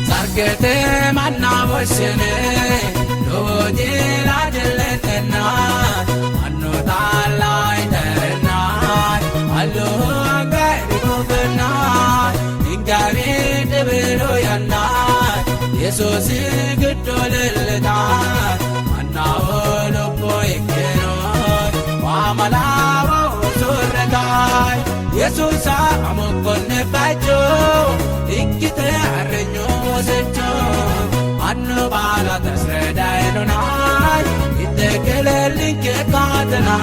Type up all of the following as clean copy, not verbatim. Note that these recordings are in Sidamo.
Sargete manna woshshine lowo jila jilletenna mannu taalla iterenna allu anga irikufenna ingawi dhibilu yanna Yesuusi giddo leellita mannaho lubbo ikkino waamalawo usurretaay Yesuusa amokkonne bacho ikkite arrenyo wosecho annu baala tasredaynonay ittekelellinke kaatena.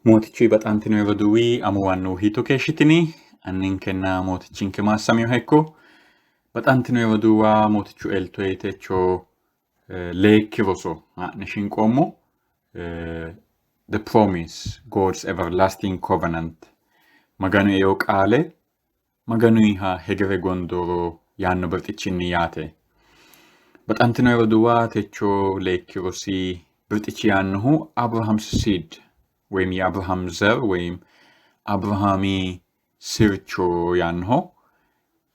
Mootichu baxantino roduuwi amuwannu hiitto keeshshitini? Anninkenna mootichinke maassaminoha ikko. Baxantino roduuwa mootichu eltoe techo leekki roso haa'ne shinqoommo. The Promise, God's Everlasting Covenant. Maganu eo qaale, Maganuyiha hegere gondooro yaanno birxichinni yaate. Baxantino roduuwa techo leekki rosi birxichi yaannohu Abraham's Seed ወይም የአብርሃም ዘር ወይም አብርሃሚ sircho yaannoho.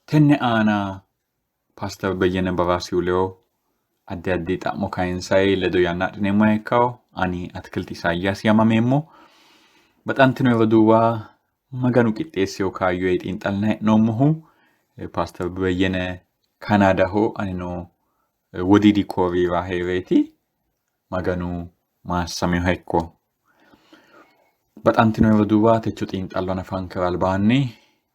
Tenne aana Paaster Beyyene Baraasihu ledo addi addi xa'mo kayinsayi ledo yanna adhineemmoha ikkawo. Ani Atikilti Isaayyaasi yaamameemmo. Baxantino roduuwa Maganu qixxeessino kaayyo xiinxallinanni hee'noommohu Paaster Beyyene Kanaadaho anino Wodiidi Kooriyira hee'reeti. Maganu maassaminoha ikko. Baxantino roduuwa techo xiinxallo hanafankera albaanni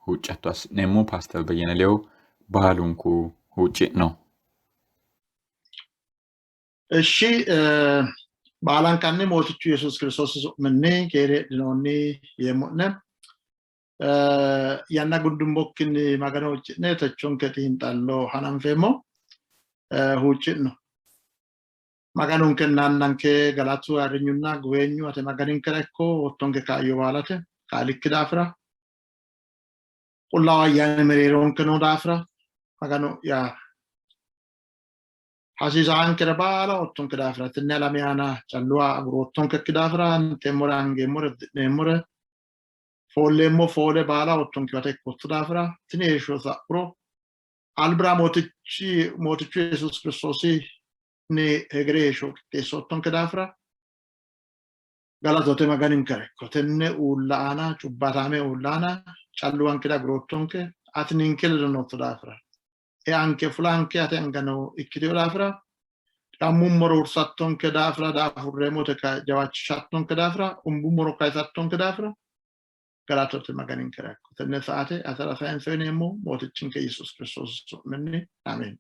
huuccatto assi'neemmo. Paaster Beyyene ledo baalunku huucci'no. Ishshi baalankanni Mootichu Yesuusi Kiristoosi su'minni keere heedhinoonni yeemmo'ne. Yanna gundummokkinni Magano huucci'ne techonke xiinxallo hananfeemmo. Huucci'no. Maganunkenna Annanke galatu ayirrinyunna guweenyu ate Maganinkera ikko oottonke kaayyo baalate qaalikki daafira Qullaawu Ayyaani mereeronke noo daafira Magano'ya hasiisaankere baala oottonke daafira tenne alame aana calluwa aguroottonkekki daafira inteemmore angeemmore uddi'neemmore foolleemmo foole baala oottonke ate ikkootto daafira tini heeshsho sa'uro albira mootichi mootichu Yesuusi Kiristoosi ni hegere heeshsho qixxeessoottonke daafira galatote Maganinkera ikko. Tenne uulla aana cubbaataame uulla aana calluwanke aguroottonke, ati ninke ledo nootto daafira eanke fulanke ate anga noo ikkitino daafira xammummoro hursattonke daafira daafurreemmote jawaachishattonke daafira umbummoro kayisattonke daafira galatote Maganinkera ikko. Tenne saate atera sayinse uyineemmo Mootichinke Yesuusi Kiristoosi su'minni ameen.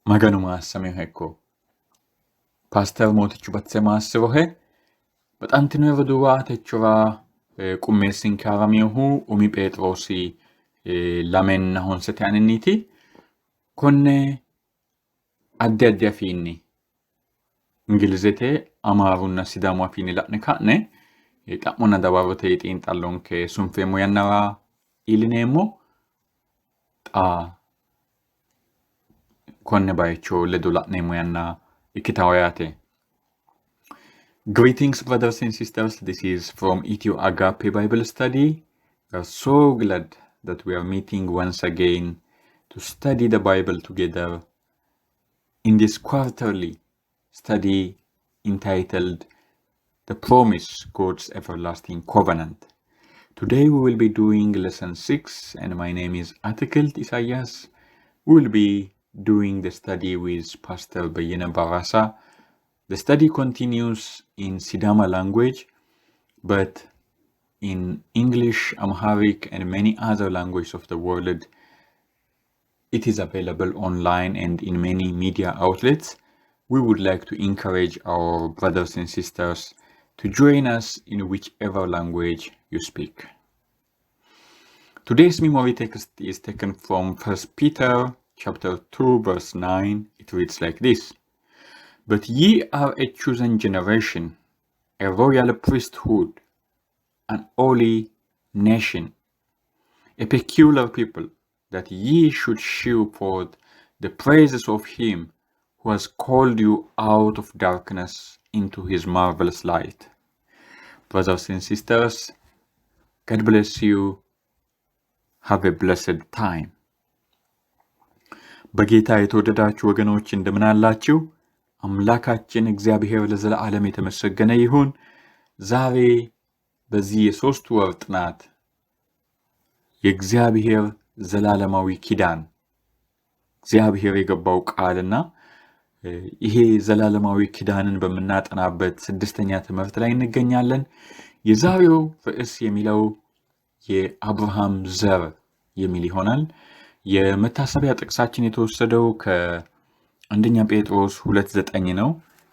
Maganu maassaminoha ikko. Paaster Mootichu batise maassirohe. Baxantino roduuwa techora qummeessinke haraminohu umi Pheexiroosi lamenna honsete aninniiti. Konne addi addi afiinni Ingilizete, Amaarunna Sidaamu afiinni la'ne ka'ne xa'monna dawarote xiinxallonke sunfeemmo yannara iillineemmo. Xa konne bayicho ledo la'neemmo yanna ikkitawo yaate. Greetings, brothers and sisters. This is from Ethio Agape Bible Study. We are so glad that we are meeting once again to study the Bible together in this quarterly study entitled The Promise, God's Everlasting Covenant. Today we will be doing lesson 6, and my name is Atikelt Isaias. We will be doing the study with Pastor Beyene Barasa. The study continues in Sidama language, but in English, Amharic, and many other languages of the world, it is available online and in many media outlets. We would like to encourage our brothers and sisters to join us in whichever language you speak. Today's memory text is taken from 1 Peter chapter 2 verse 9. It reads like this: But ye are a chosen generation, a royal priesthood, an holy nation, a peculiar people, that ye should shew forth the praises of him who has called you out of darkness into his marvelous light. Brothers and sisters, God bless you. Have a blessed time. በጌታ የተወደዳችሁ ወገኖች፣ እንደምን አላችሁ? አምላካችን እግዚአብሔር ለዘለዓለም የተመሰገነ ይሁን። ዛሬ በዚህ የ3 ወር ጥናት የእግዚአብሔር ዘላለማዊ ኪዳን፣ እግዚአብሔር የገባው ቃልና ይሄ ዘላለማዊ ኪዳንን በምናጠናበት ስድስተኛ ትምህርት ላይ እንገኛለን። የዛሬው ርዕስ የሚለው የአብርሃም ዘር የሚል ይሆናል። የመታሰቢያ ጥቅሳችን የተወሰደው ከአንደኛ ጴጥሮስ 2:9 ነው።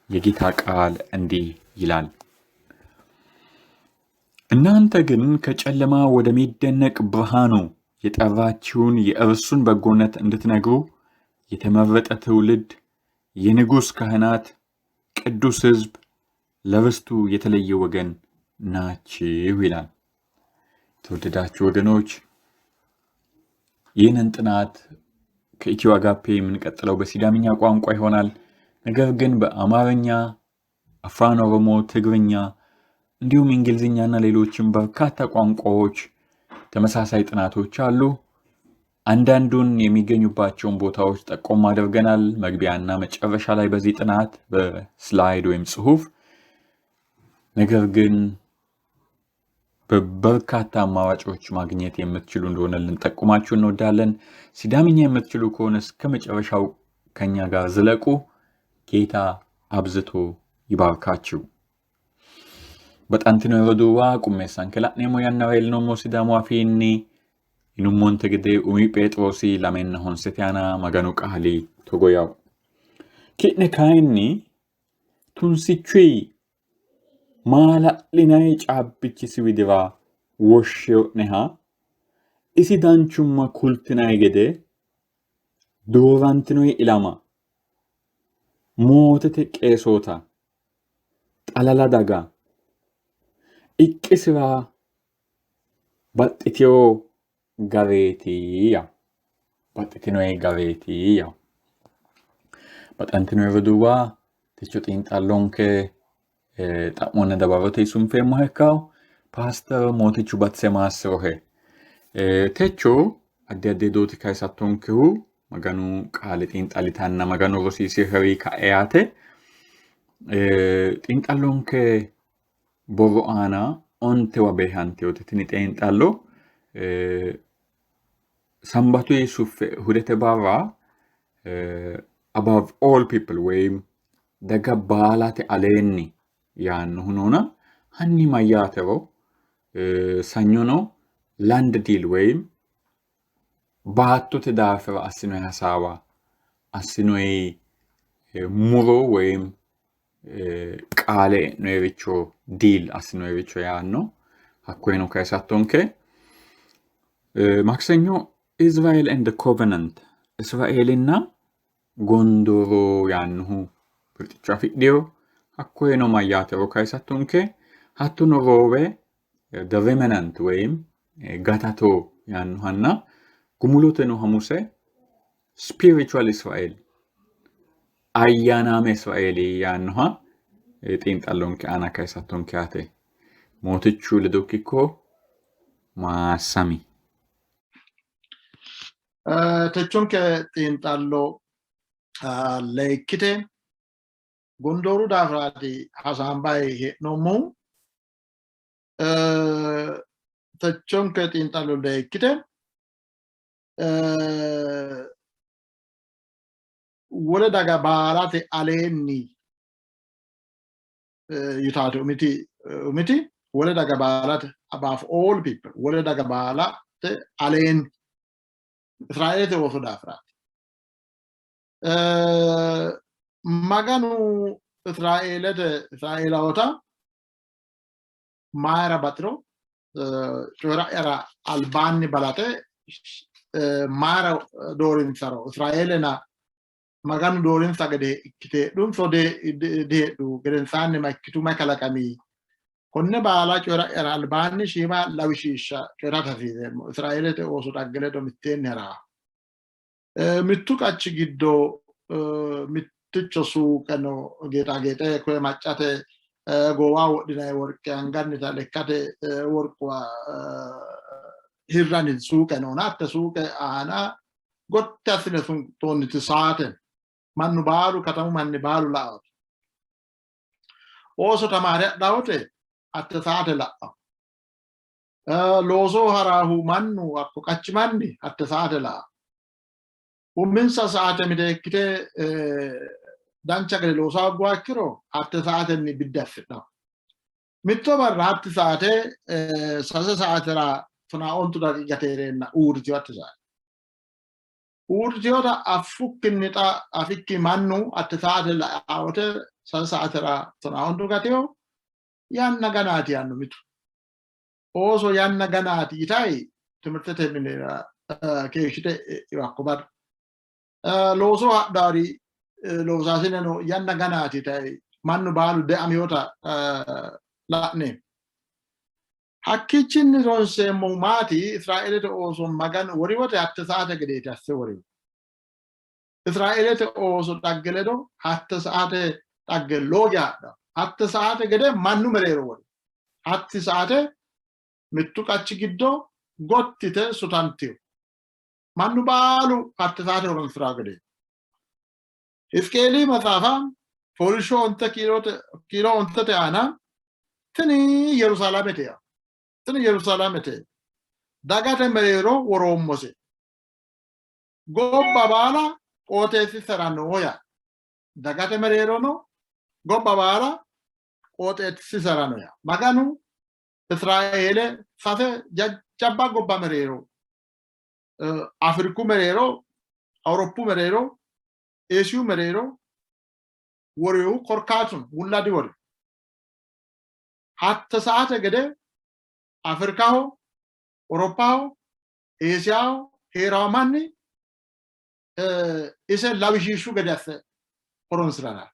የጌታ ቃል እንዲህ ይላል፣ እናንተ ግን ከጨለማ ወደሚደነቅ ብርሃኑ የጠራችሁን የእርሱን በጎነት እንድትነግሩ የተመረጠ ትውልድ፣ የንጉሥ ካህናት፣ ቅዱስ ሕዝብ፣ ለርስቱ የተለየ ወገን ናችሁ ይላል። የተወደዳችሁ ወገኖች፣ ይህንን ጥናት ከኢትዮ አጋፔ የምንቀጥለው በሲዳምኛ ቋንቋ ይሆናል። ነገር ግን በአማርኛ፣ አፋን ኦሮሞ፣ ትግርኛ እንዲሁም እንግሊዝኛና ሌሎችም በርካታ ቋንቋዎች ተመሳሳይ ጥናቶች አሉ። አንዳንዱን የሚገኙባቸውን ቦታዎች ጠቆም አድርገናል። መግቢያና መጨረሻ ላይ በዚህ ጥናት በ slide ወይም ጽሁፍ። ነገር ግን በበርካታ አማራጮች ማግኘት የምትችሉ እንደሆነ ልንጠቁማችሁ እንወዳለን። ሲዳምኛ የምትችሉ ከሆነ እስከ መጨረሻው ከኛ ጋር ዝለቁ። ጌታ አብዝቶ ይባርካችሁ። Baxantino roduuwa, qummeessanke la'neemmo yannara elinoommo Sidaamu afiinni yinummonte gede umi Pheexiroosi 2:9 aana Maganu qaali togo yawo. Ki'ne kayinni tunsichuyi maala'linanni caabbichisi widira woshsheyo'neha isi danchumma kultinanni gede doorantinoyi ilama, mootete qeesoota, xalala daga, iqqisira baxxiteyo gareeti yaa baxxitinoyi gareeti yaa. Baxantinoyi roduuwa, techo xiinxallonke xa'monna dawarote sunfeemmoha ikkawo. Paaster Mootichu batise maassirohe. Techo addi addi hedooti kayisattonkehu Maganu qaale xiinxallitanna Maganu rosiisiheri ka'e yaate. Xiinxallonke borro aana ontewa beehanteyote tini xiinxallo. Sambatu suffe hudete barra above all people ወይም daga baalate aleenni yaannohu noona hanni mayyaatero, ሰኞ ነው land deal ወይም baattote daafira assinoyi hasaawa, assinoyi muro ወይም qaale e'noyiricho, deal assinoyiricho yaanno, hakkoyeno kayisattonke. ማክሰኞ Israel and covenant፣ እስራኤልና gondooro yaannohu birxicho afidhiyo, hakkoyeno mayyaatero kayisattonke. Hattono roobe the remnant ወይም gatato yaannohanna gumuloteno hamuse spiritual Israel፣ ayyaanaame Israeeli yaannoha xiinxallonke aana kayisattonke yaate. Mootichu ledokki ikko, maassami. Techonke xiinxallo leekkite gondooru daafiraati hasaambayi hee'noommohu. Techonke xiinxallo leekkite wole daga baalate aleenni yitaate umiti wole daga baalate, above all people, wole daga baalate aleenni Israeelete ooso daafiraati. Maganu Israeelete Israeelawoota mayira baxiro coyi'ra'yara albaanni balaxe mayira doorinsaro, Israeelena Maganu doorinsa gede ikkite heedhunso diheedhu, gedensaanni ma ikkitu, ma kalaqami, konne baala coyi'ra'yara albaanni shiima lawishshiishsha coyi'rate hasiiseemmo. Israeelete ooso dhagge ledo mitteenni hara. Mittu qachi giddo mitte Mitticho suuqe no, geexaageexe koye maccate goowa wodhinanni worqe, angannita lekkate worquwa hirranni suuqe noona, hatte suuqe aana gotti assine suntoonniti saate mannu baalu, katamu manni baalu la'aate. Ooso tamaare adhawote hatte saate la'ao. Looso haraahu mannu hakko qachi manni hatte saate la'a. Uminsa saate miteekkite dancha gede loosa hoogguha ikkiro hatte saatenni biddi assidhanno. Mitto barra hatti saate 3 saatera 15 daqiiqa hee'reenna uurritino hatte saate. Uurritinota affukkinni xa afikki mannu hatte saate la'aa wote 3 saatera 15 gateho yanna ganaati yaanno mitu. Ooso yanna ganaati yitayi timirtete minira keeshshite hakko barra. Looso hadhaari loosaasineno yanna ganaati yitayi mannu baalu deaminota la'ne. Hakkiichinni ronseemmohu maati? Israeelete ooso Maganu wori wote hatte saate gedeeti asse worino. Israeelete ooso dhagge ledo hatte saate dhagge looge hadhanno. Hatte saate gede mannu mereero wori. Hatti saate mittu qachi giddo gottite sutantino. Mannu baalu hatte saate horonsi'ranno gedeeti. Hizqeeli maxaafa fooliishsho onte kiiro ontete aana tini Yerusaalamete yaa. Tini Yerusaalamete dagate mereero woroommose. Gobba baala qooxeessisera noo yaa. Dagate mereero no, gobba baala qooxeessisera no yaa. Maganu Israeele sase jajjabba gobba mereero, Afriku mereero, Awuroppu mereero, Eesiyu mereero worinohu korkaatu no, mulla diworino. Hatte saate gede Afrikaho, Awuroppaho, Eesiyaho hee'ranno manni ise lawishshu gede asse horonsi'rara.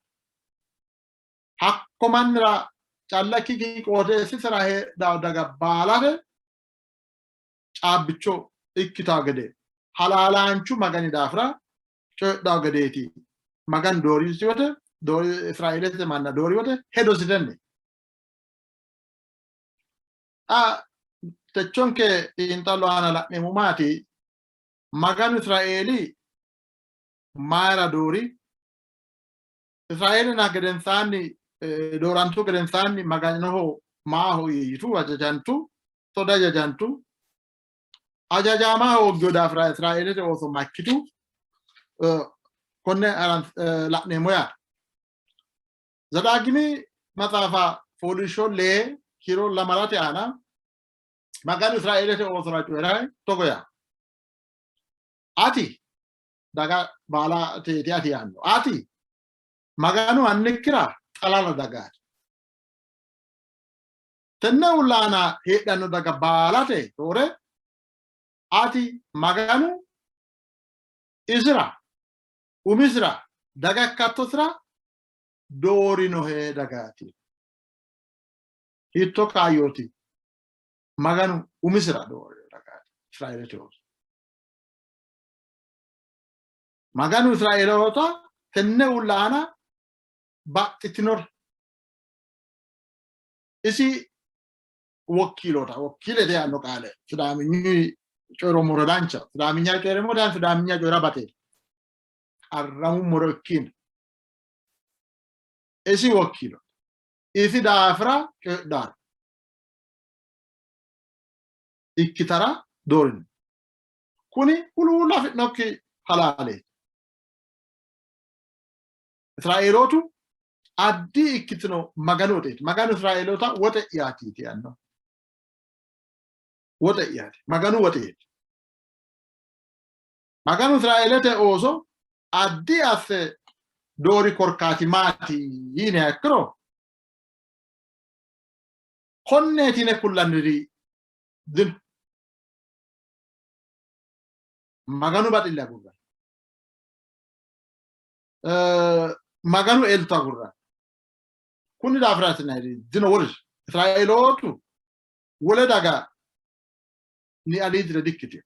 Hakko mannira calla ikkikki qooxeessisera heedhanno daga baalate caabbicho ikkitanno gede halaalaanchu Magani daafira coyidhanno gedeeti. Maganu doorisi wote, Israeelete manna doori wote hedosi tenne. Xa techonke xiinxallo aana la'neemmo maati? Maganu Israeeli mayira doori? Israeelena gedensaanni doorantu gedensaanni Maganoho maahoyye yitu, hajajantu, soda hajajantu. Hajajama hooggino daafira Israeelete ooso makkitu? Konne la'neemmo yaate. Zedaagimi maxaafa fooliishsho 2 kiiro 8 aana Maganu Israeelete oosora coyi'ranni togo yaa, ati daga baala teeti ati yaanno, ati Maganu annikkira xalala dagaati. Tenne uulla aana heedhanno daga baalate roore ati Maganu isira umisira daga ikkattosira doorinohe dagaati. Hiitto kaayyooti? Maganu umisira doorino dagaati Israeelete ooso. Maganu Israeeloota tenne uulla aana baxxitinore isi wokkiiloota, wokkiilete yaanno qaale Sidaaminyu coyi'roommoro dancha, Sidaaminya coyi'reemmo daafira Sidaaminya coyi'ra baxeemmo. Qarramummoro ikkina isi wokkiiloota, isi daafira coyidhanno ikkitara doorino. Kuni huluullo afi'nokki halaaleeti. Israeelootu addi ikkitino Maganu woxeeti. Maganu Israeeloota woxe'yaati yaanno. Woxe'yaati. Maganu woxeeti. Maganu Israeelete ooso addi asse doori korkaati maati yiniha ikkiro, konneeti yine kullanniri dino. Maganu baxille agurranni. Maganu elto agurranni. Kunni daafira assinanniri dino woliri. Israeelootu wole daga ni aliidire dikkitino.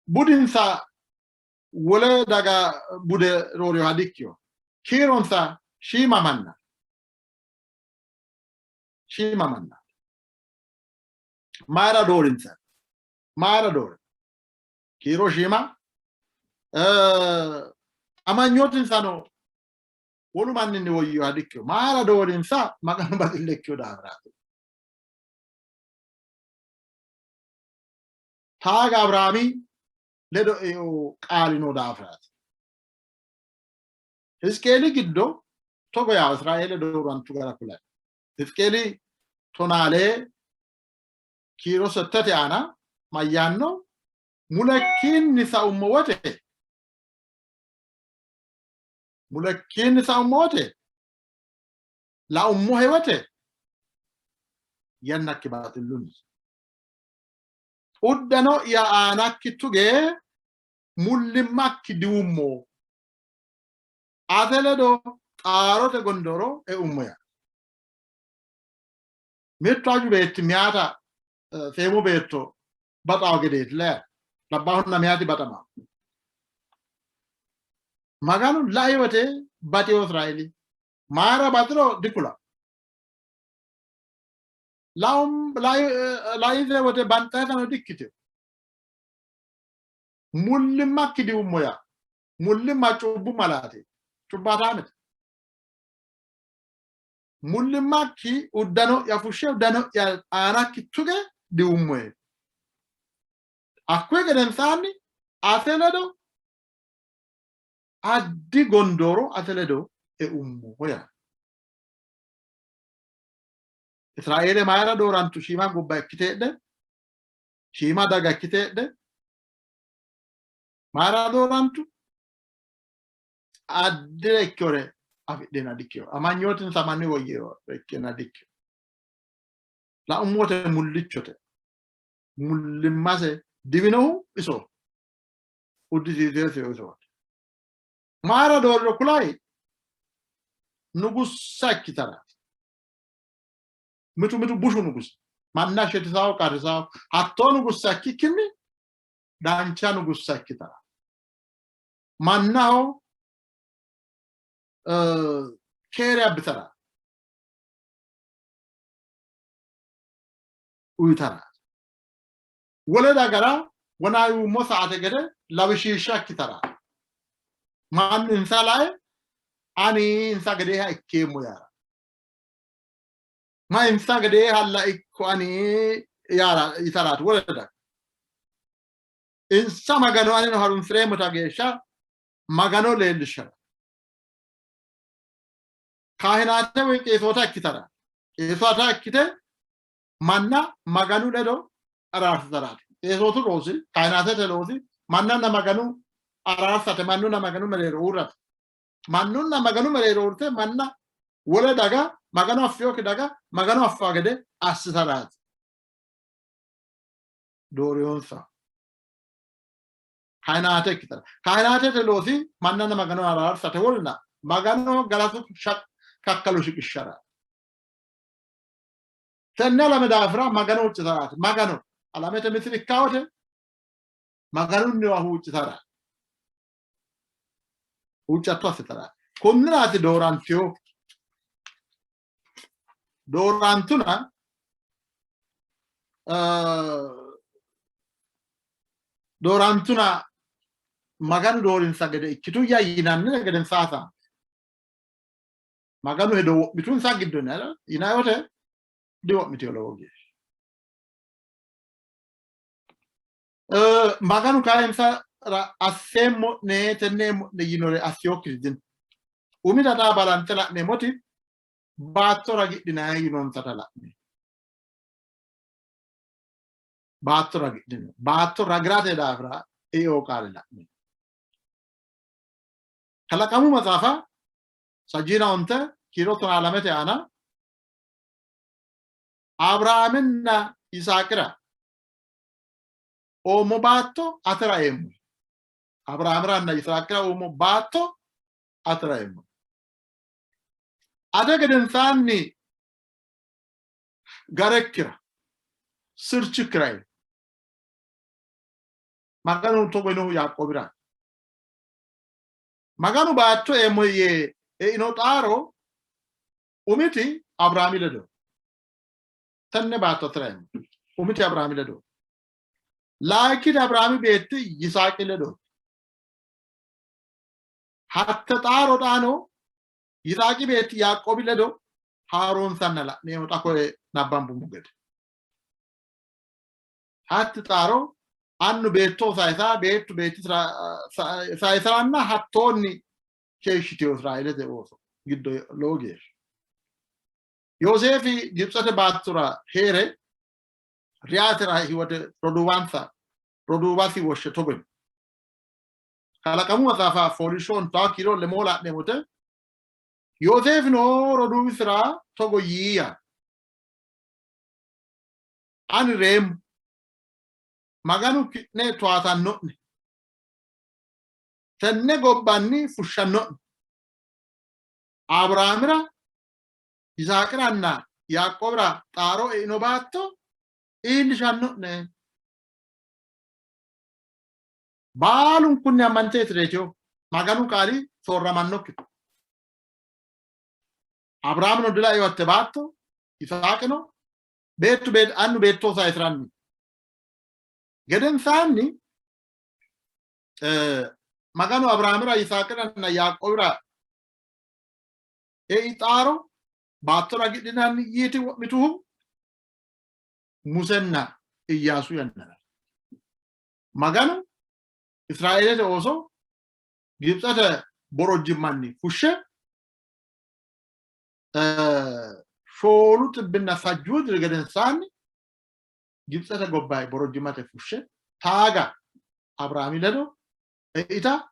Budinsa wole daga bude roorinoha dikkino. Kiironsa shiima manna. Shiima manna. Mayira doorinsa? Mayira doori? Kiiro shiima. Amanyootinsano wolu manninni woyyinoha dikkino. Mayira doorinsa? Maganu baxille ikkino daafiraati. Taaga Abiraami ledo eo qaali noo daafiraati. Hizqeeli giddo togo yaa Israeele doorantu gara kulanno. Hizqeeli tonaalee kiiro settete aana mayyaanno? Mulekkiinni saummo wote mulekkiinni saummo wote laummohe wote yannakki baxillunni uddano'ya aanakki tuge mullimmakki diwummo, ate ledo xaarote gondooro eummo yaa. Mittu aju beetti meyata seemo beetto baxawo gedeeti la labbaahunna meyati baxama. Maganu lai wote baxino Israeeli mayira baxiro dikula. Laise wote banxayitano dikkitino. Mullimmakki diwummo yaa. Mullimma cubbu malaate. Cubbaataamete. Mullimmakki uddano'ya fushshe uddano'ya aanakki tuge diwummohe. Hakkuyi gedensaanni ate ledo addi gondooro ate ledo eummo yaa. Israeele mayira doorantu? Shiima gobba ikkite heedhe, shiima daga ikkite heedhe mayira doorantu? Addire ikkinore afidhina dikkino. Amanyootinsa manni woyyinore ikkina dikkino. Laummote mullichote. Mullimmase diwinohu iso. Uddisiiseesihu isooti. Mayira doorro kulayi? Nugussa ikkitaraati. Mitu mitu bushu nugusi manna shetisawo qarrisawo hattoo nugussa ikkikkinni dancha nugussa ikkitara mannaho keere abbitara uyitara wole dagara wonaayuummo saate gede lawishshiishsha ikkitara mannu insa lae ani insa gedeeha ikkeemmo yaara ma insa gedeehalla ikko ani yaara yitaraati wole daga. Insa Magano anino harunsireemmota geeshsha Magano leellishshara. Kaahinaate woy qeesoota ikkitara. Qeesoota ikkite manna Maganu ledo araarsitaraati. Qeesootu loosi, kaahinaatete loosi mannanna Maganu araarsate, mannunna Maganu mereero uurrate. Mannunna Maganu mereero uurrite manna wole daga Magano affinokki daga Magano affa gede assitaraati. Dooriyonsa. Kaahinaate ikkitara. Kaahinaatete loosi mannanna Magano araarsate wolna Magano galatu kakkalo shiqishshara. Tenne alame daafira Magano huuccitaraati. Magano alamete misili ikkawote Maganunniwa huuccitara. Huuccatto assitara. Konniraati doorantino. Doorantuna doorantuna Maganu doorinsa gede ikkituyya yinanni gedensaasa Maganu hedo wo'mitunsa giddo yinanni wote diwo'mitino lowo geeshsha. Maganu kayinsara asseemmo'ne tenne eemmo'ne yinore assinokkiri dino. Umi xaa balanxe la'neemmoti baatto ragidhinanni yinonsata la'ne. Baatto ragidhino. Baatto ragirate daafira eeo qaale la'ne. Kalaqamu maxaafa sajjiina onte kiiro tonaa lamete aana Abirahaaminna Yisaaqira oommo baatto atera eemmo. Abiraamiranna Yisaaqira oommo baatto atera eemmo. Ate gedensaanni garekkira sirchikkira eemmo. Maganu togo yinohu Yaaqoobira. Maganu baatto eemmo yee eino xaaro umiti Abiraami ledo. Tenne baatto atera eemmo. Umiti Abiraami ledo. Layikkiti Abiraami beetti Yisaaqi ledo. Hatte xaaro xaano Yisaaqi beetti Yaaqoobi ledo haaroonsanna la'neemmo xa koye nabbambummo gede. Hatti xaaro annu beettoho sayisa, beettu beettisira sayisaranna hattoonni keeshshitino Israeelete ooso giddo lowo geeshsha. Yooseefi Gibitsete baattora hee're reyatera hiwote roduuwansa roduuwasi woshshe togo yii. Kalaqamu maxaafa fooliishsho ontawo kiiro lemoo la'neemmo wote Yooseefino roduuwisira togo yii yaanno. Ani reemmo. Maganu ki'ne towatanno'ne. Tenne gobbanni fushshanno'ne. Abiraamira, Yisaaqiranna Yaaqoobira xaaro eino baatto iillishanno'ne. Baalunkunni ammanteeti reyitino. Maganu qaali soorramannokkite. Abiraamino dilaino hatte baatto, Yisaaqino beettu annu beetto sayisiranni. Gedensaanni Maganu Abiraamira, Yisaaqiranna Yaaqoobira ei xaaro baatto ragidhinanni yiiti wo'mituhu Musenna Iyyaasu yannara. Maganu Israeelete ooso Gibitsete borojjimmanni fushshe shoolu xibbinna sajjuu diri gedensaanni Gibitsete gobbayi borojjimmate fushshe taaga Abiraami ledo eita,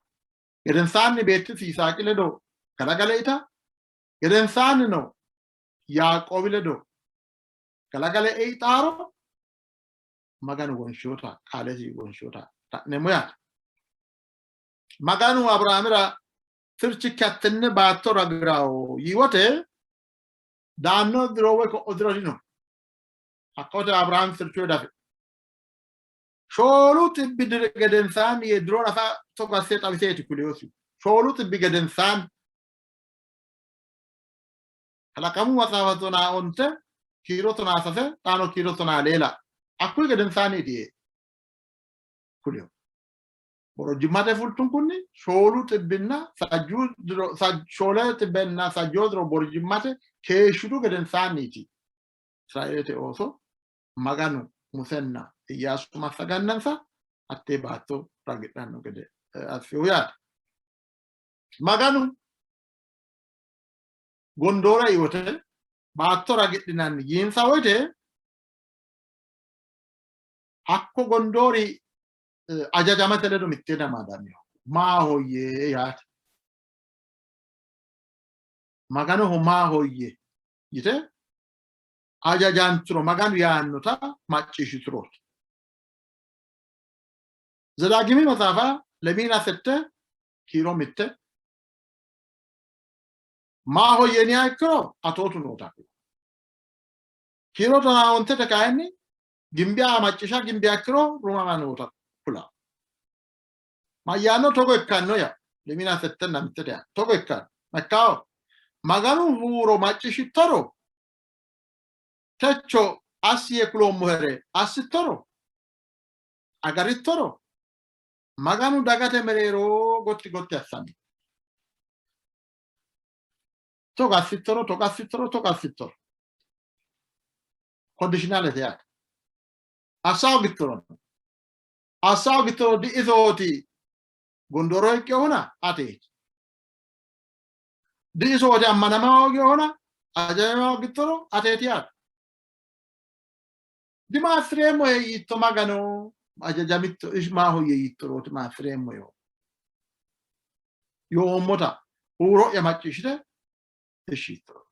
gedensaanni beettisi Yisaaqi ledo galagale ita, gedensaannino Yaaqoobi ledo galagale ei xaaro Maganu wonshinota qaalesi wonshinota la'neemmo yaate. Maganu Abiraamira sirchikki hattenne baatto ragi'rawo yii wote daanno diro woy ko'o diro dino. Hakka wote Abiraami sircho dafe. Shoolu xibbi diri gedensaanni yee diro nafa togo asse xawiseeti kuleyosi. Shoolu xibbi gedensaanni Kalaqamu maxaafa tonaa onte kiiro tonaa sase xaano kiiro tonaa leela hakkuyi gedensaanniiti yee kulino. Borojjimmate fultunkunni shoolu xibbinna sajjuu diro shoole xibbenna sajjoo diro borojjimmate keeshshitu gedensaanniiti Israeelete ooso Maganu Musenna Iyyaasu massagannansa hattee baatto ragidhanno gede assinohu yaate. Maganu gondoora ei wote baatto ragidhinanni yiinsa woyte hakko gondoori ajajamate ledo mitteenni amadaminoho. Maahoyye yaate. Maganoho maahoyye yite ajajanturo Maganu yaannota macciishshiturooti. Zedaagimi maxaafa lemiina sette kiiro mitte maahoyye yiniha ikkiro atootu noota kulanno. Kiiro tonaa ontete kayinni gimbiya macciishsha gimbiha ikkiro rumama noota kulanno. Mayyaanno togo ikkanno ya lemina settenna mittete ya togo ikkanno makkaawo Maganu huuro macciishshittoro techo assi yee kuloommohere assittoro agarittoro Maganu dagate mereero gotti gotti assanno. Togo assittoro, togo assittoro, togo assittoro. Kondishinaalete yaate. Assa hoogittoro, assa hoogittoro diisooti gondooro hiqqinohuna ateeti. Diisooti ammanama hooginohuna ajajama hoogittoro ateeti yaate. Dimaassireemmohe yiitto Magano ajajamitto maahoyye yiittorooti maassireemmo yoo yoommota huuro'ya macciishshite ishshi yiittoro.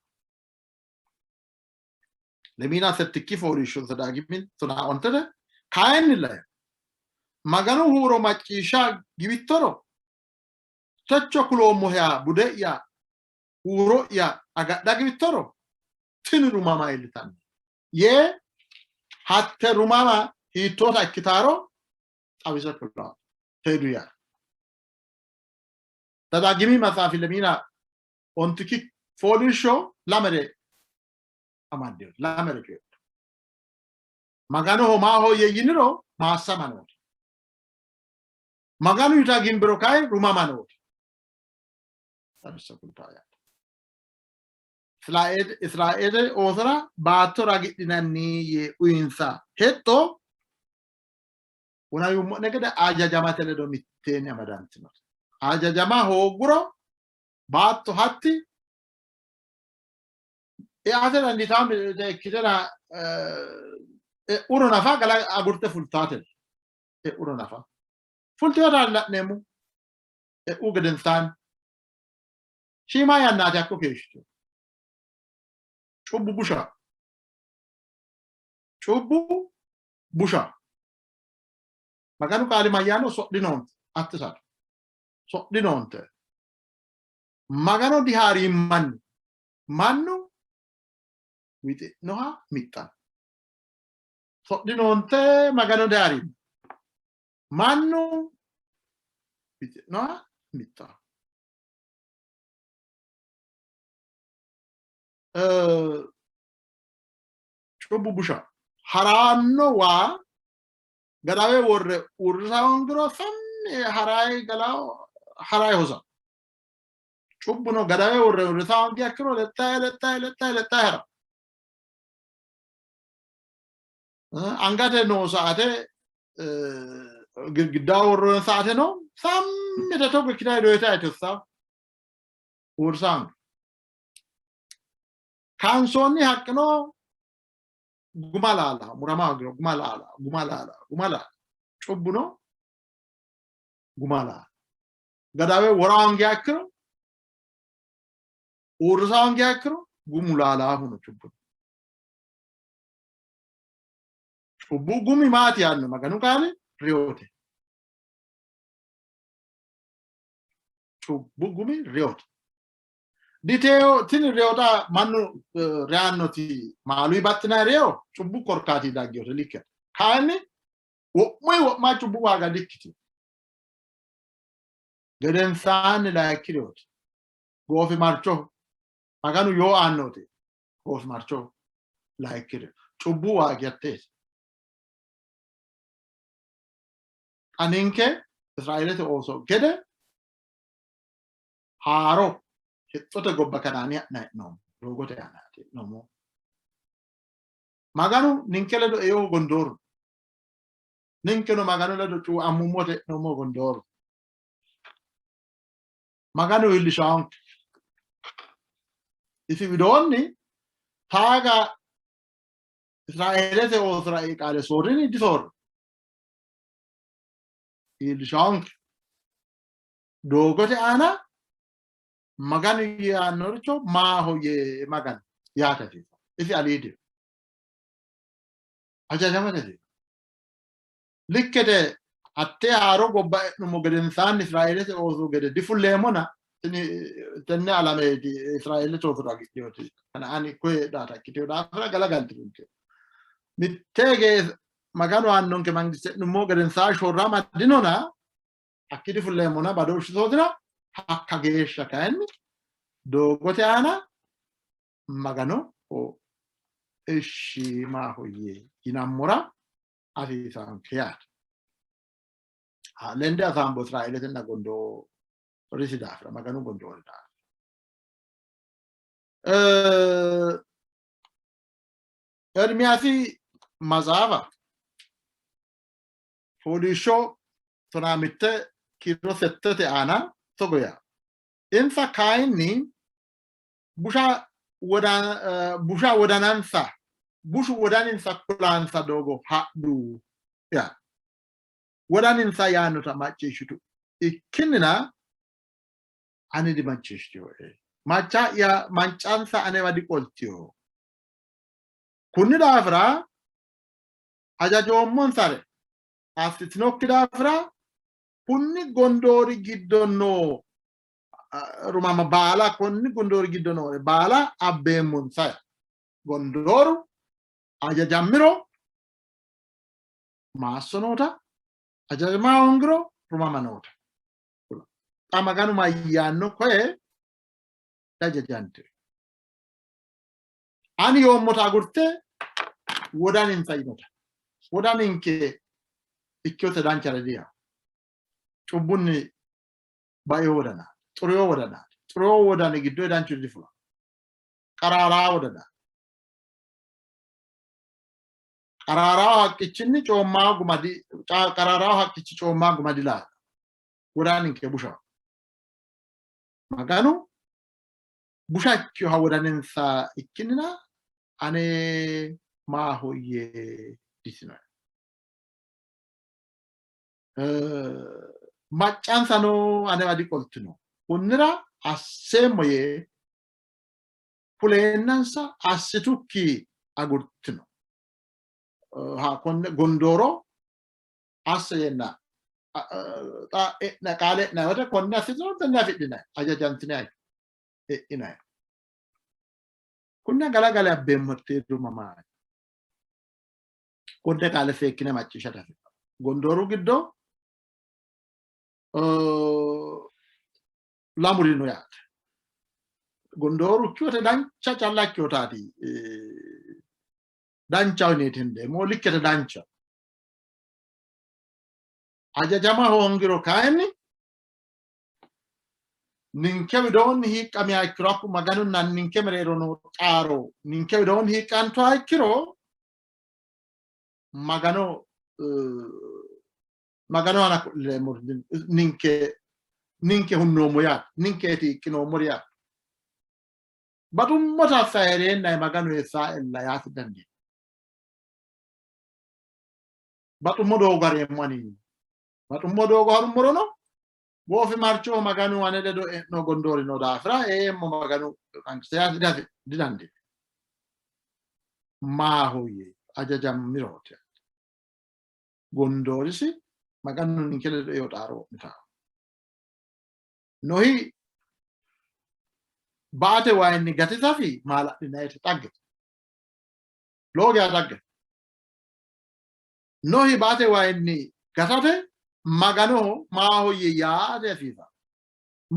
Lemiina settikki fooliishsho Zedaagimi tonaa ontete kayinnilla Maganu huuro macciishsha giwittoro techo kuloommoheha bude'ya huuro'ya agadha giwittoro tini rumama iillitanno yee hatte rumama hiittoota ikkitaaro Xawise kulanno seedu yaate. Zadaagimi maxaafi lemiina ontikki fooliishsho lamere amaddino, lamere coyidhino. Maganoho maahoyye yiniro maassama noote. Maganu yita gimbiro kayi rumama noote. Xawisse kultanno yaate. Israeele oosora baatto ragidhinanni yee uyinsa hexxo wona yuummo'ne gede ajajamate ledo mitteenni amadantinote. Ajajama hoogguro baatto hatti eate dandiitanno ikkitena e'uro nafa gala agurte fultaate. E'uro nafa fultinota la'neemmo. E'u gedensaanni shiima yannaati hakko keeshshitino. Cubbu busha. Cubbu busha. Maganu qaali mayyaanno? Sodhinoonte. Attisatu. Sodhinoonte. Magano dihaariimmanni. Mannu wixi'noha mixxanno. Sodhinoonte Magano dihaariimmanni. Mannu wixi'noha mixxanno. Cubbu busha. Haraanno waa gadawe worre uurrisa hoongiro sammi harayi galao harayi hosa. Cubbuno gadawe worre uurrisa hoongi akkiro lexxayi lexxayi lexxayi lexxayi hara. Angate noo saate girgiddaho worroonni saate no sammi yite togo ikkitayi doyitayi tossa uurrisa hoongi. Kaansoonni haqqino guma laala, murama hoogiro guma laala, guma laala, guma laala. Cubbuno guma laala. Gadawe wora hoongiha ikkiro, uurrisa hoongiha ikkiro gumu laalaahuno cubbuno. Cubbu gumi maati yaanno Maganu qaali? Reyote. Cubbu gumi reyote. Diteyo tini reyo xa mannu reyannoti maaluyi baxxinanni reyo cubbu korkaati dagginote likkete. Kayinni wo'muyi wo'ma cubbu waaga dikkitino. Gedensaanni layikki reyooti. Goofimarchoho Maganu yoo aannote goofimarchoho layikki reyo. Cubbu waagi hatteeti. Xa ninke Israeelete ooso gede haaro hexxote gobba Kanaani ha'nanni hee'noommo, doogote aana hee'noommo. Maganu ninke ledo eohu gondooru, ninkeno Maganu ledo cuuammummote hee'noommo gondooru. Maganu iillishaanke. Isi widoonni taaga Israeelete oosora ei qaale soorrini disoorri. Iillishaanke. Doogote aana Maganu yaannoricho maahoyye Maganu yaate hasiisanno. Isi aliidiho. Hajajamate hasiisanno. Likkete hattee haaro gobba e'nummo gedensaanni Israeelete ooso gede difulleemmona tini tenne alameeti Israeelete ooso ragidhinoti Kanaani koye heedhaata ikkitino daafira galagaltinonke. Mitteege Maganu aannonke mangiste e'nummo gedensaanni shorrama dinona hakki difulleemmona badooshshu sootina hakka geeshsha kayinni doogote aana Magano ishshi maahoyye yinammora hasiisanke yaate. Lende hasaambo Israeeletenna gondoorisi daafira, Maganu gondoori daafira. Ermiyaasi maxaafa fooliishsho 15 kiiro 8 aana togo yaa insa kayinni busha busha wodanansa bushu wodaninsa kulansa doogo hadhu yaa wodaninsa yaannota macciishshitu ikkinnina ani dimacciishshitinoe macca'ya maccansa anewa diqoltino kunni daafira hajajoommonsare assitinokki daafira kunni gondoori giddo noo rumama baala konni gondoori giddo noore baala abbeemmonsa. Gondooru hajajammiro maasso noota Hajajama hoongiro rumama noota. Xa Maganu mayyaanno koye dajajante. Ani yoommota agurte wodaninsa yinota. Wodaninke ikkinote danchare diyaa. Cubbunni baeo wodana, xureo wodana, xureo wodani giddo danchu difula. Qaraaraa wodana. Qaraaraawu haqqichinni coommaa guma di qaraaraawu haqqichi coommaa guma dilaala. Wodaninke bushaho. Maganu busha ikkinoha wodaninsa ikkinnina ane maahoyye ditinoe. Maccansano anewa diqoltino. Kunnira asseemmo yee kuleennansa assitukki agurtino. Konne gondooro asse yeenna xa e'na qaale e'nanni woyte konne assitino tenne afidhinanni hajajantinanni e'inanni. Konne galagale abbeemmo mamaati. Konne qaale seekkine macciishshate hasiissanno. Gondooru giddo lamuri no yaate. Gondooru ikkiwote dancha calla ikkiwotaati danchaho yineeti hendeemmo likkete dancha. Hajajama hoongiro kayinni ninke widoonni hiiqqamiha ikkiro hakku Maganunna ninke mereero noo xaaro ninke widoonni hiiqqantuha ikkiro Magano Magano aana ku'leemmo ninke ninke hunnoommo yaate ninkeeti hiiqqinoommori yaate. Baxummota assayi Maganu eessaella yaate dandiino. Baxummo doogo hareemmo ani baxummo doogo harummorono goofimarchoho Maganu ane ledo e'no gondoori noo daafira eemmo Maganu mangiste yaate didandiino. Maahoyye ajajammirooti. Gondoorisi Maganu ninke ledo eo xaaro wo'mitanno. Nohi baate wayinni gatisafi maala'linayite xaggete. Lowo geya xaggete. Nohi baate wayinni gatate Maganoho maahoyye yaate hasiisanno.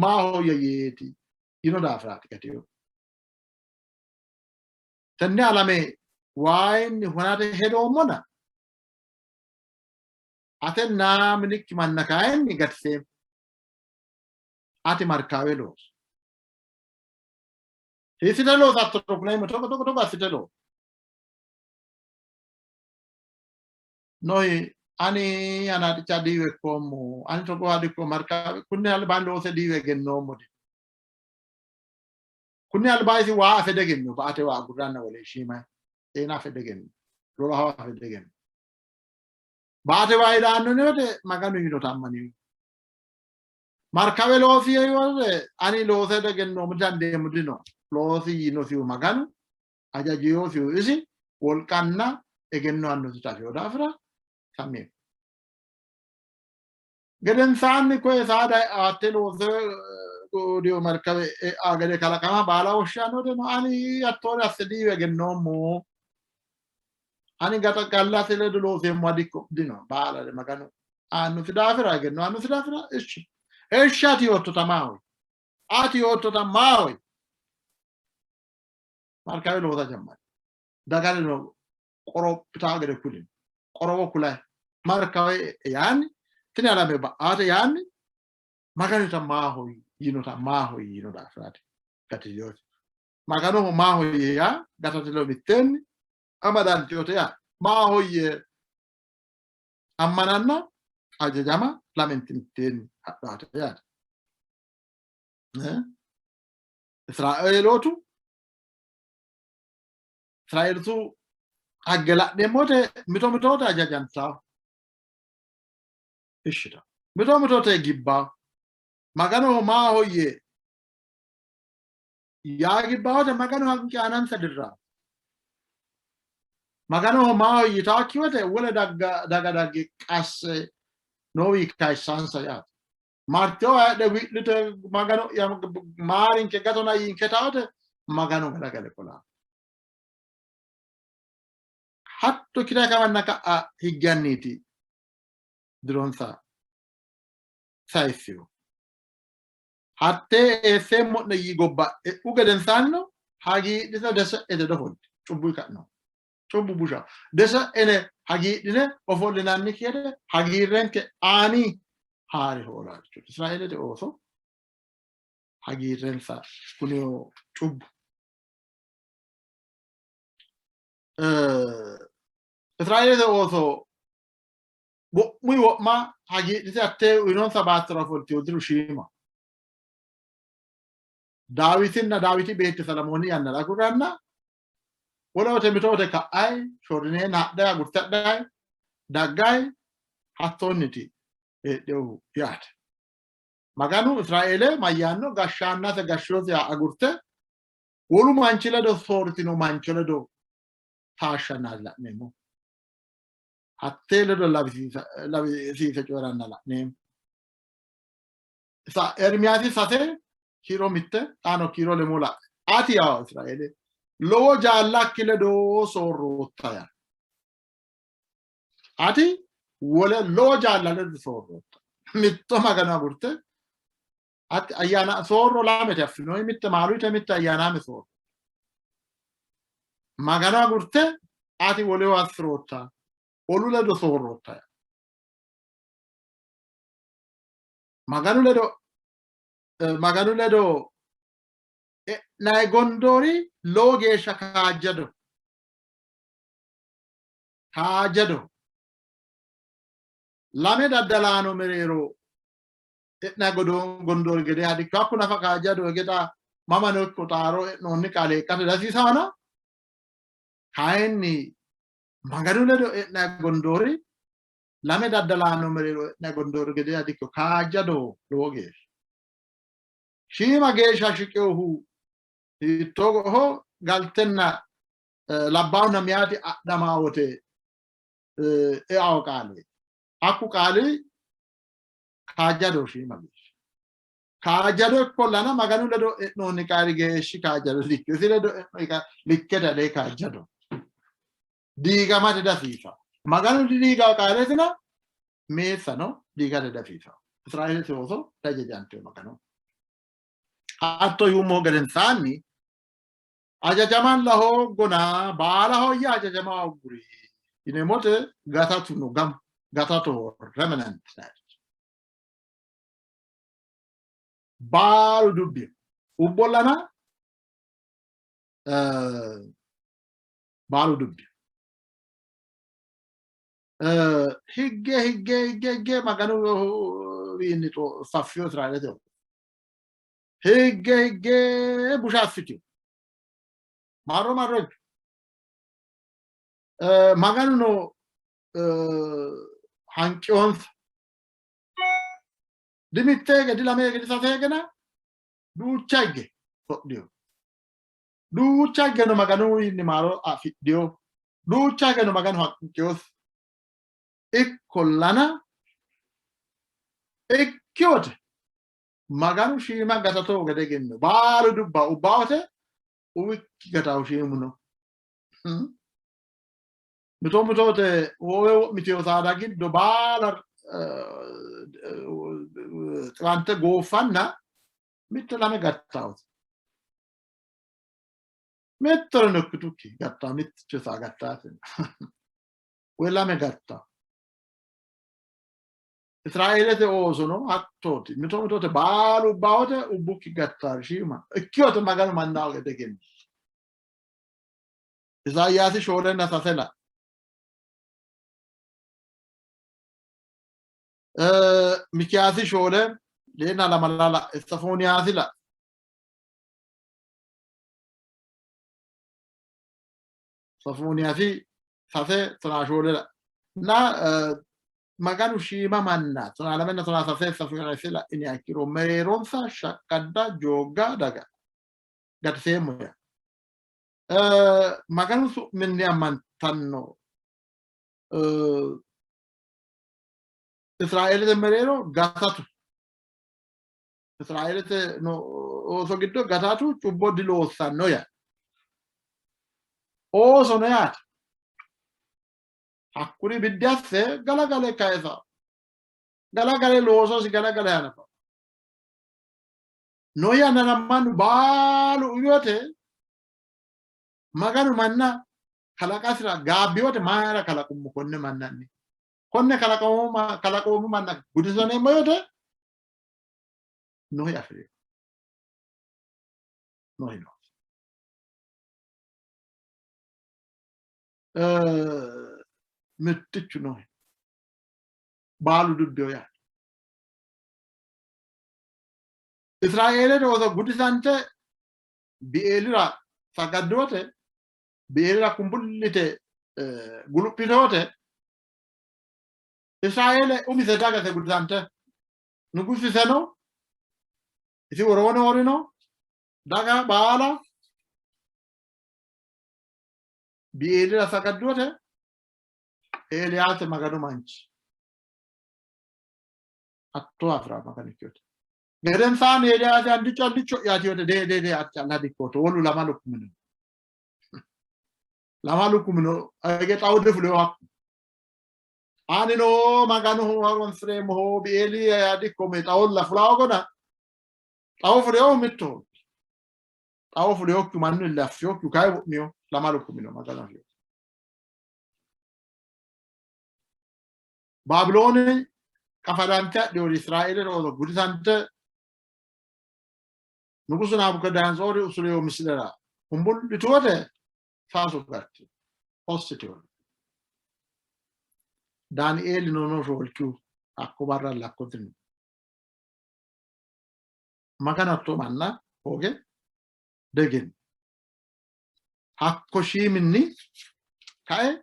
Maahoyye yeeti yino daafiraati gatinohu. Tenne alame wayinni hunate hedoommona atenna minikki manna kayinni gatiseemmo. Ati markaawe loosi. Hiissite loosattoro kuleemmo togo togo togo assite loosi. Nohi ani anaaxicha diiwe ikkoommo ani togooha dikko markaawe kunni albaanni loose diiwe egennoommo di kunni albaanni isi waa afe degenno ba''ate waa agurranna wole shiima xeena afe degenno lolaho afe degenno ba''ate waa ilaanno wote Maganu yiinota ammanino markawe loosi wote ani loose degennoommo didandeemmo dino loosi yiinosihu Maganu hajajinosihu isi wolqanna egenno aannosita afino daafira sammi Gedensaanni koye saada e'aatte loose diyo markawe e'a gede kalaqama baala woshshanno ani hattoore asse diiwe egennoommo. Ani gaxa gallase ledo looseemmo dikko dino baalare Maganu aannosi daafira egenno aannosi daafira ishshi ishshi ati yoottota maahoy ati yoottota maahoy markawe loosa jammari dagareno qorophitaa gede kulino qorowo kulayi markawe yaanni tini alame ba'aate yaanni Maganita maahoy yinota maahoy yino daafiraati gatiyyooti. Maganoho maahoyye yaa gatate ledo mitteenni amadantinote yaa maahoyye ammananna hajajama lamenti mitteenni hadhaate yaate. Israeelootu Israeeltu hagge la'neemmo wote mito mitoote hajajantawo ishshita mito mitoote gibbawo Maganoho maahoyye yaa gibbawote Maganu hanqi aanansa dirraa Maganoho maahoyye yitaakki wote wole daga dagge qasse noowi kayissansa yaate. Martewo heedhe wi'lite Magano'ya maarinke gatona yiinke tawote Maganu galagale qola. Hatto ikkita kawanna ka'a higganniiti. dironsa sayissino. Hattee eesseemmo'ne yii gobba e'u gedensaannino hagiidhite dese'ete dofolte cubbu ka'no. Cubbu busha. Dese'ene hagiidhine ofollinannikki gede hagiirrenke aani haari hoolaaricho. Israeelete ooso hagiirrensa kunio cubbu. Israeelete ooso wo'muyi wo'ma hagiidhite hattee uyinonsa baattora ofoltino diru shiima. Daawitinna Daawiti beetti Salamooni yannara agurranna wole mito wote ka'ay shorrineenna hadhay agurte hadhay daggay hattoonniti heedhinohu yaate. Maganu Israeele mayyaanno gashshaannase gashshinose agurte wolu manchi ledo soorritino mancho ledo taashshanna la'neemmo. Hattee ledo lawisiise coyi'ranna la'neemmo. Ermiyaasi 6 kiiro 1 xaano kiiro 6 la'e. Ati yaa Israeele lowo jaallakki ledo soorrootta yaa. Ati wole lowo jaalla ledo soorrootta. Mitto Magano agurte ati ayyaana soorro lamete affinoyi mitte maaluyite mitte ayyaanaame soorro. Magano agurte ati woleho assi'rootta. Olu ledo soorrootta yaa. Maganu ledo Maganu ledo e'nanni gondoori lowo geeshsha kaajjado. Kaajjado. Lame daddalaano mereero e'nanni gondoori gede hadikko hakku nafa kaajjado geda mamano ikko xaaro e'noonni qaale eqqate dasiisaana kayinni Maganu ledo e'nanni gondoori lame daddalaano mereero e'nanni gondoori gede dikko kaajjado lowo geeshsha. Shiima geeshsha shiqinohu hiittooho galtenna labbaahunna meyaati adhamaa wote eao qaale. Hakku qaali kaajjado shiima geeshsha. Kaajjado ikkollana Maganu ledo e'noonni qaali geeshshi kaajjado dikkiyo. Isi ledo e'noonni qaali likkete alee kaajjado. Diigamate dasiisa. Maganu didiigawo qaaleetina meessano diigate dasiisa. Israeelete ooso dajajantino Magano. Hatto yuummohu gedensaanni ajajamalla hooggona baalahoyya hajajama hoogguri yineemmote gatatu no gam gatatu remnant baalu dubbi ubbollana baalu dubbi higge higge higge higge Maganu wiinni faffiyo Israeelete higge higge busha assitino marro marro higge Maganuno hanqiyonsa dimitte hige dilame hige disase higena duucha higge sodhiyo duucha higeno Maganuwiinni maaro afidhiyo duucha higeno Maganu hanqiyosi ikkollana ikkiwote Maganu shiima gatato gede egenno baalu dubba ubbawote uwikki gatahu shiimu no. Mito mitote hoowe wo'miteyo saada giddo baala xiwante gooffanna mitte lame gattawote. Mittoreno ikkitukki gattawo mitticho saa gattaate woy lame gattawo. Israeelete oosono hattooti. Mito mitote baalu ubbawote ubbukki gattaari shiima. Ikkiyote Maganu mannaho gede egenni. Isayaasi 4 3 la. Mikiyaasi 4 4 2 la. Sofooniyaasi la. Sofooniyaasi 3 14 la. Na Maganu shiima manna 12 13 Sofooniyaasi la'iniha ikkiro mereeronsa shaqqadda joogga daga gatiseemmo yaa. Maganu su'minni ammantanno Israeelete mereero gatatu Israeelete ooso giddo gatatu cubbo diloossanno yaa. Oosono yaate. Hakkuri biddi asse galagale kayisa. Galagale loososi galagale hanafa. Noo yannara mannu baalu uyote Maganu manna kalaqasira gaabbiyote mayra kalaqummo konne mannanni konne kalaqoommo manna gudisaneemmo yote Nohi afi'rino. Nohi no. Mittichu Nohi baalu dubbiyo yaate. Israeelete ooso gudisante Bieelira sagaddote Bieelira kumbullite guluphitote Israeele umise dagase gudisante nugusiseno isi worooni worino daga baala Bieelira sagaddote Eeliyaasi Maganu manchi hatto afira Maganu ikkinote. Gedensaanni Eeliyaasi andicho andicho'yaati yote dee dee dee ati calla dikkooto wolu lamalu kumino. Lamalu kumino hige xawu difulino hakku. Anino Maganoho horonsi'reemmoho Bieeli dikkoome xawolla fulawo gona xawo fulinohu mittoho. Xawo fulinokkihu mannu ille affinokkihu kayi wo'mino lamalu kumino Maganu afino. Baabiloone qafadante hadhinori Israeelete ooso gudisante Nugusu Nabukadanatsoori usurino misilera kumbullitu wote sasu gattino, hossitino. Daanieelino no shoolkihu hakko barra lakko dino. Maganu hatto manna hooge diegenno. Hakko shiiminni kae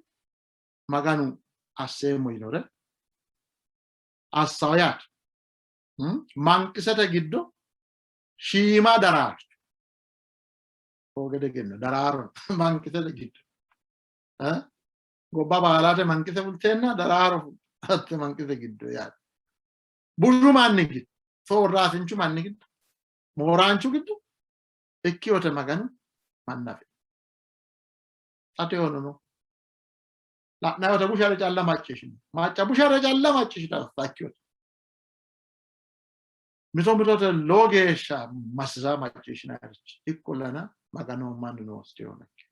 Maganu asseemmo yinore assawo yaate. Manqisete giddo shiima daraarcho hooge diegenno. Daraaro manqisete giddo gobba baalate manqise fulteenna daraaro hatte manqise giddo yaate. Bushu manni giddo, soorraasinchu manni giddo, mooraanchu giddo ikkiyote Maganu manna afi. Ate honono la'nanni wote bushare calla macciishshino. Macca bushare calla macciishshita sakkiyote. Mito mitote lowo geeshsha masisa macciishshinanirichi ikkollana Maganoho mannu noosi diyoonakki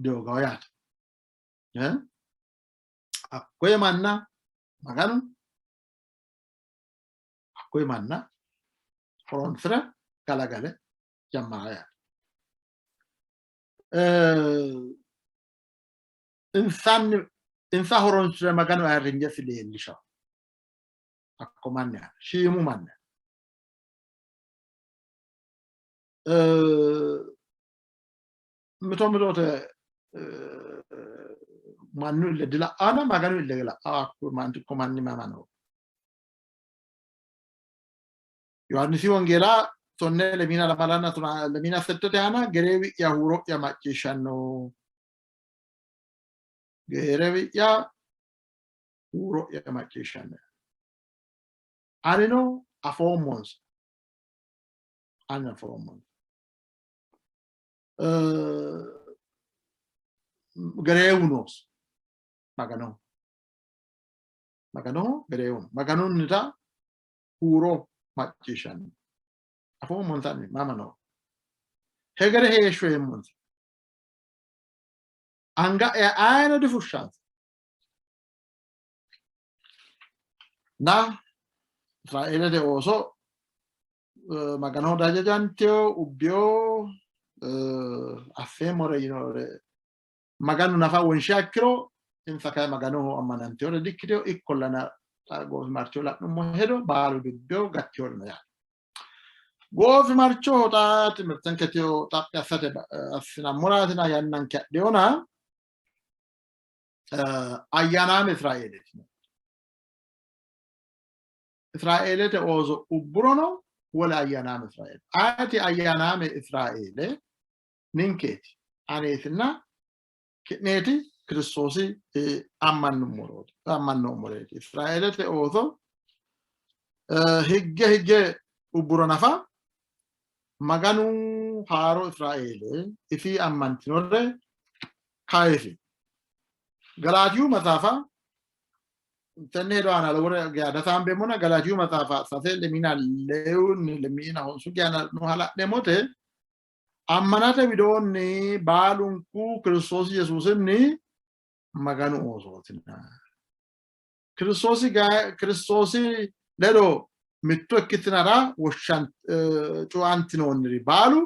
doogaho yaate. Hakkoye manna Maganu hakkoye manna horoonsire galagale jammara yaate. Insanni insa horoonsire Maganu ayirrinyesi leellishawo. Hakko manni aana shiimu manni mito mitote mannu ille dila'ana Maganu ille la'a hakko manni mama no. Yohaannisi Wongeela tonne lemiina lamalanna tonaa lemiina settete aana gereewi'ya huuro'ya macciishshanno. Gereewi'ya huuro'ya macciishshanno. Anino afoommonsa. Ani afoommonsa. Gereewu noosi. Maganoho. Maganoho gereewu no. Maganunnita huuro macciishshanno. Afoommonsanni mama noo. Hegere heeshsho eemmonsa. Anga'ya ayino difushshansa. Na Israeelete ooso Maganoho dajajantino, ubbino, affeemmore yinore Maganu nafa wonshiha ikkiro insa kayi Maganoho ammanantinore dikkitino. Ikkollana xa goofimarcho la'nummo hedo baalu dubbino gattinori no yaate. Goofimarchoho xa timirtenke tiyo xaphi assate assinammoraatina yannanke adhiyona ayyaanaame Israeeleeti. Israeelete ooso ubburono wole ayyaanaame Israeele. Ayeti ayyaanaame Israeele ninkeeti, aneetinna ki'neeti Kiristoosi ammannoommoreeti. Israeelete ooso higge higge ubburo nafa Maganu haaro Israeele isi ammantinore kayisi. Galaatiyu maxaafa Tenne hedo aana lowore geya dasaambeemmona Galaatiyu maxaafa sase lemiina lewunni lemiina honsu geya nooha la'neemmote ammanate widoonni baalunku Kiristoosi Yesuusinni Maganu oosootina. Kiristoosi Kiristoosi ledo mitto ikkitinara woshshan cuuantinoonniri baalu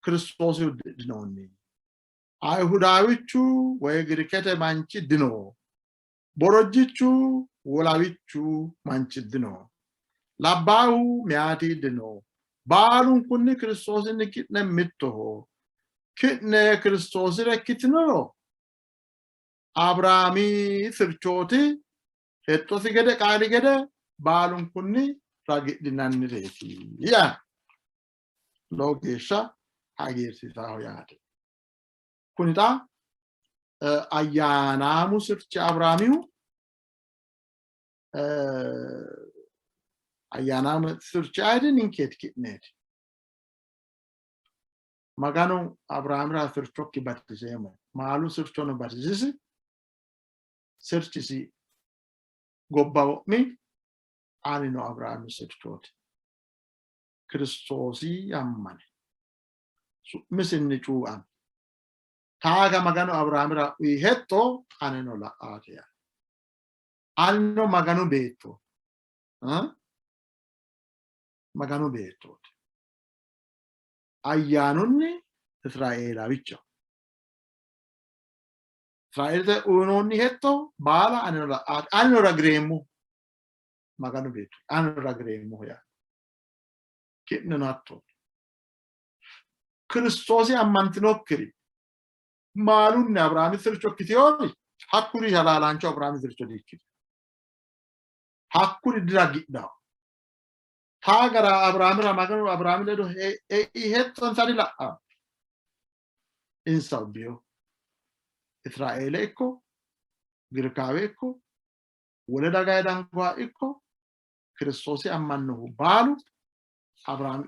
Kiristoosi uddidhinoonni. Ayihudaawichu woy Girikete manchi dino. Borojjichu wolawichu manchi dino. Labbaahu meyaati dino. Baalunkunni Kiristoosinni ki'ne mittoho. Ki'ne Kiristoosire ikkitinoro Abiraami sirchooti, hexxosi gede qaali gede baalunkunni ragidhinannireeti yaa lowo geeshsha hagiirsiisaho yaate. Kuni xa ayyaanaamu sirchi Abiraamihu ayyaanaamu sirchi ayidi ninkeeti ki'neeti. Maganu Abiraamira sirchokki batiseemmo, maalu sirchono batisisi, sirchisi gobba wo'mi, anino Abiraami sirchooti. Kiristoosi ammane su'misinni cuuami. Taaga Maganu Abiraamira uyi hexxo aneno la''aate yaa. Anino Maganu beetto. Maganu beettooti. Ayyaanunni Israeelawicho. Israeelete uyinoonni hexxo baala anino la''aate. Anino ragi'reemmo. Maganu beetto. Anino ragi'reemmoho yaa. Ki'neno hatto. Kiristoosi ammantinokkiri maalunni Abiraami sircho ikkitinori hakkuri halaalaancho Abiraami sircho diikkitino. Hakkuri diragidhanno. Taa gara Abiraamira Maganu Abiraami ledo ei hexxonsa dila'anno. Insa ubbino. Israeele ikko Girikaawe ikko wole daga dangoha ikko Kiristoosi ammannohu baalu Abiraami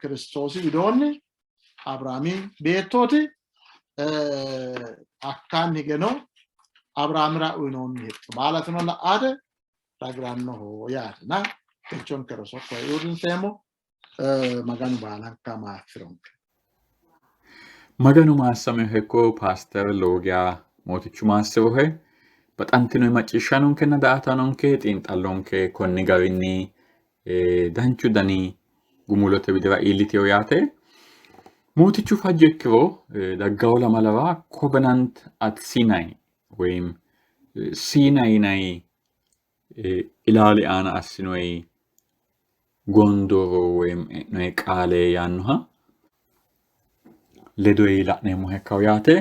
Kiristoosi widoonni Abiraami beettooti. Hakkaanni higeno Abiraamira uyinoonni hexxo baalatino la''ate ragi'rannoho yaatena techonke roso koye uurrinseemmo. Maganu baalanka maassi'ronke. Maganu maassameho paaster Loogiya Mootichu maassi'rohe. Baxantino macciishshaanonkenna daa''ataanonke xiinxallonke konni garinni danchu dani gumulote widira iillitino yaate. Mootichu fajjo ikkiro daggawo lamalara Covenant at Sinai woyim Siina yinanni ilaali aana assinoyi gondooro woyim e'noyi qaale yaannoha ledoyi la'neemmoha ikkawo yaate.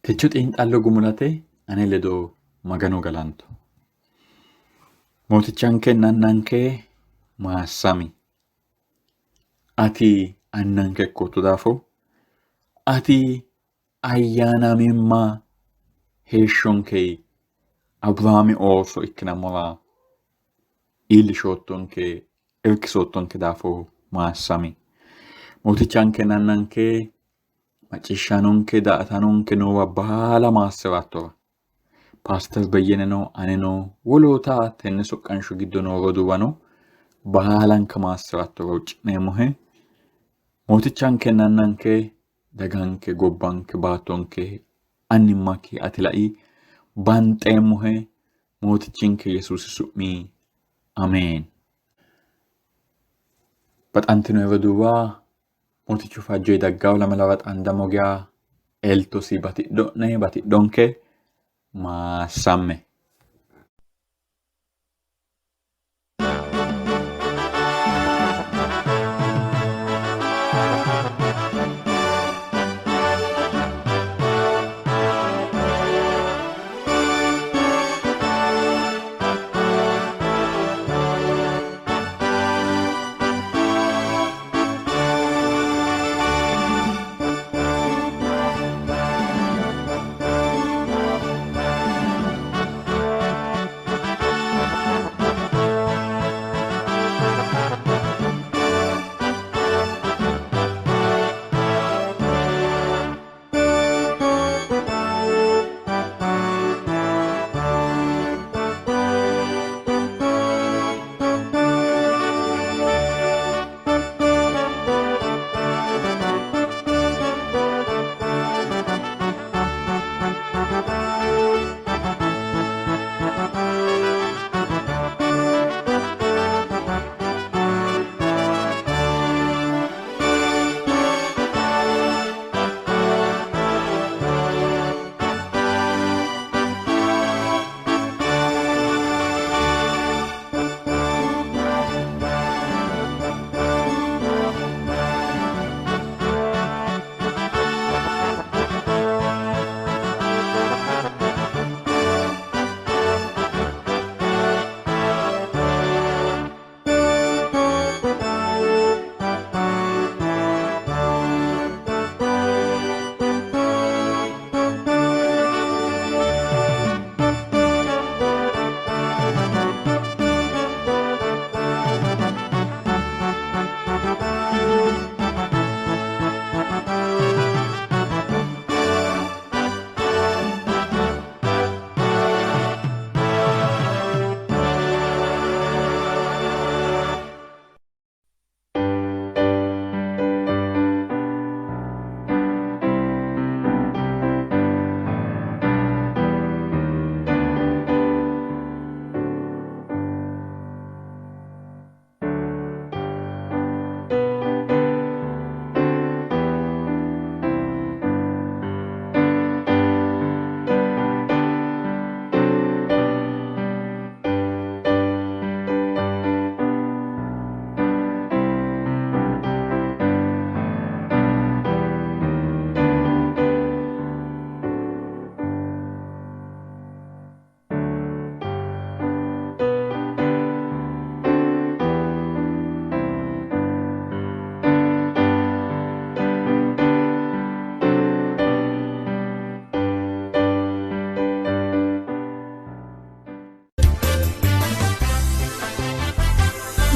Techo xiinxallo gumulate ane ledo Magano galanto. Mootichankenna Annanke maassami. Ati Annanke ikkootto daafo, ati ayyaanaamimma heeshshonke Abiraami ooso ikkinammora iillishoottonke, irkisoottonke daafo maassami. Mootichankenna Annanke macciishshaanonke daa''ataanonke noowa baala maassi'rattora Paaster Beyyeneno aneno woloota tenne soqqansho giddo noo roduuwano baalanka maassi'rattora huucci'neemmohe. Mootichankenna Annanke daganke, gobbanke, baattonke annimmakki ati lai banxeemmohe Mootichinke Yesuusi su'mi ameen. Baxantino roduuwa Mootichu fajjoyi daggawo lamalawa xaandammo geya eltosi batidho'ne batidhonke maassamme.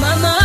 Mama.